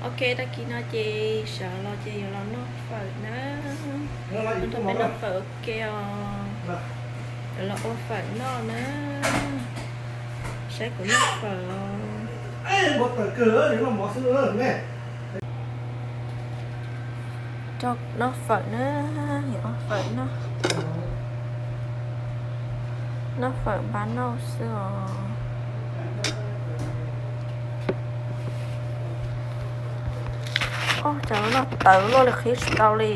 Ok, tag kis no ces sawv los ces yuav los noj fawm na. Nrog peb noj fawm ua ke os. Yuav los ua fawm noj na. Saib kuv noj fawm os. Noj fawm na, yuav ua fawm noj. Noj fawm npab nauj xwb os. Oj, cas lub no tawv luaj li, qhib tsis tau li.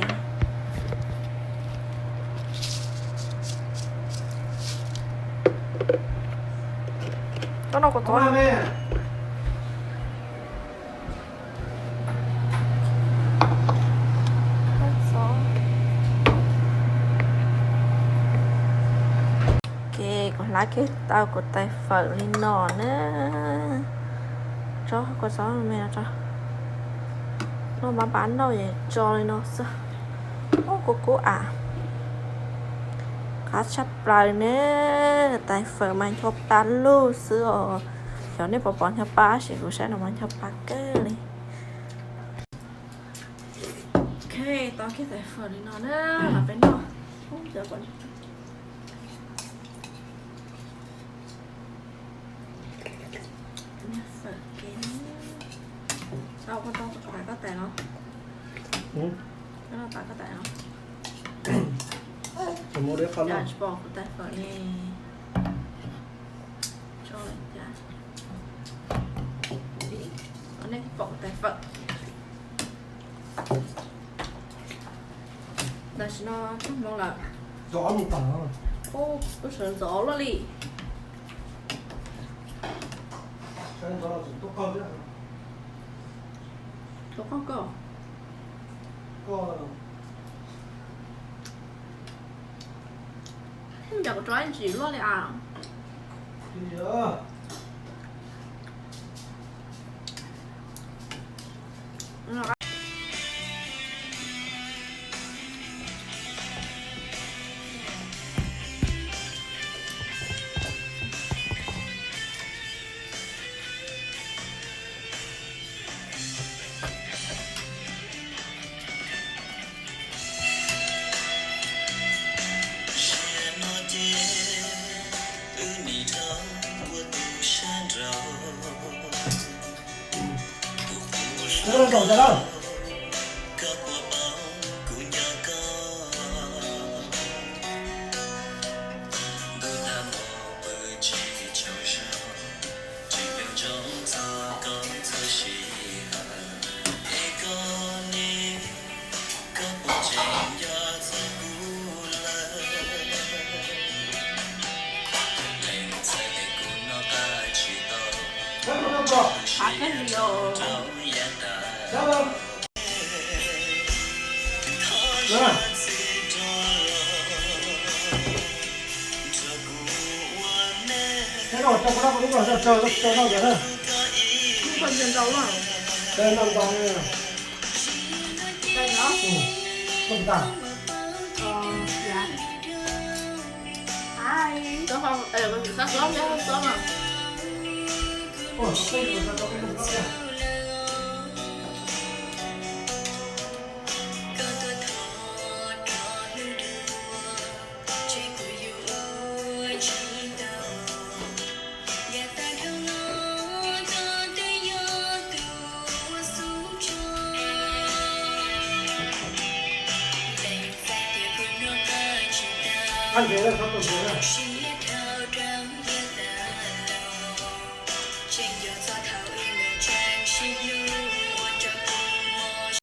Koj noj kuv txob. Ces kuv hlab kiag tau kuv tais fawm li no na. Tso kua txob me no tso. Noj npab npab nauj es tso li no xwb. Ub, kub kub av. Qab tshaj plaws ne. Tais fawm mas ncho pa lug xwb os. Xyov nej puas pom ncho pa, tab sis kuv saib no mas ncho pa kawg li. Ok, tau kiag tais fawm li no na, los peb noj. Ub, cov kom fawm ke. Tau, koj tau tas koj tais no. Koj tau tas koj tais no. Tsis pom kuv tais fawm li. Tso cas. Nej pom kuv tais fawm. Tam sim no txog hmo lawm. Ub, lub sawv ntxov luaj li. Tus qoj koj. Cas kuv tso ib ntsis luaj li as.